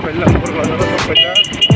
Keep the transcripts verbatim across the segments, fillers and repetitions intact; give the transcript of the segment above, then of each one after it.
Fire service, fire service. Fire service.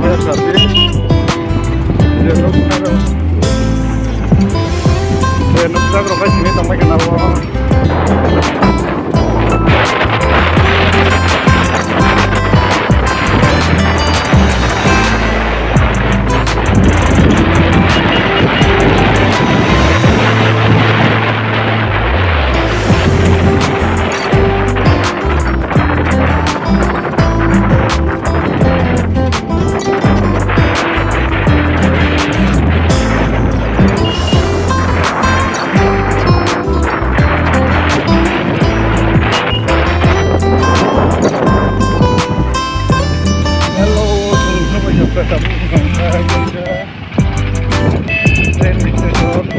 Fire service rok bai sini tongbai khana o. Hello, chwng phano bai jokta tabuk wngkha. Train station.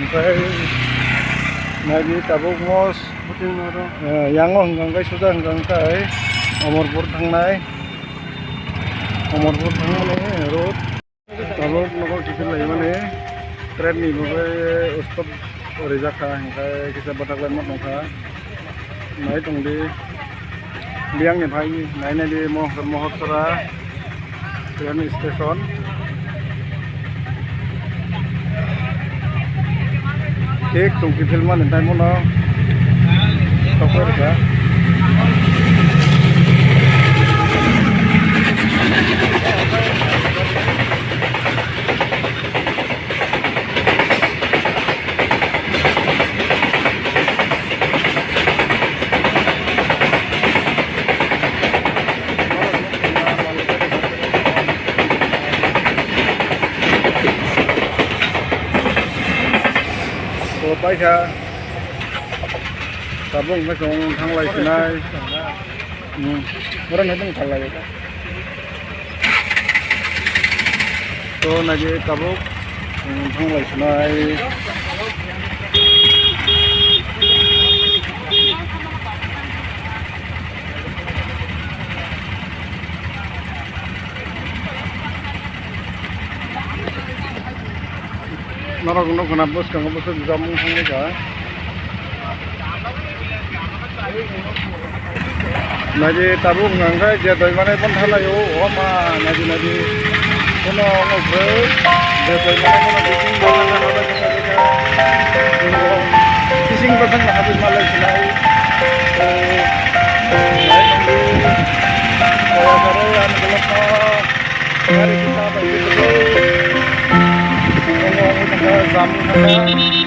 Oke, naidi tabuk mos, eh, yango hwnkha hwnkhe suja hwnkha hwnkhe Amarpur thangnai, Amarpur thangnani road. Tabuk nogo kiphil laimani. Train ni bagwi stop rijak kha, hingkhe kisa bwthak lai ma tongkha. Nai tongdi, biyang ni phai nai nai di Mohor, Mohorsora train station. Thik chwng kiphilmani time-o no tokoi rwkha. O paisa tabuk hwnkhe chwng thanglai sinai. Hmm. Oro nai tong thanglai. To naidi tabuk, hmm, thanglai sinai. Norok nukho na bwskango bwswk jamung thangwi kha. Naidi tabuk hwnkha khe je doi manai phano thalaio, o ma naidi naidi. Bono wngkha je doi manai phano bising bwsang na habwi kha. Bising bwsang na habwi malai sinai. O, naidi naidi. O, jaro ani bolong kha. Gari kisa bai kisa. Omo wngkha jamung thangkha.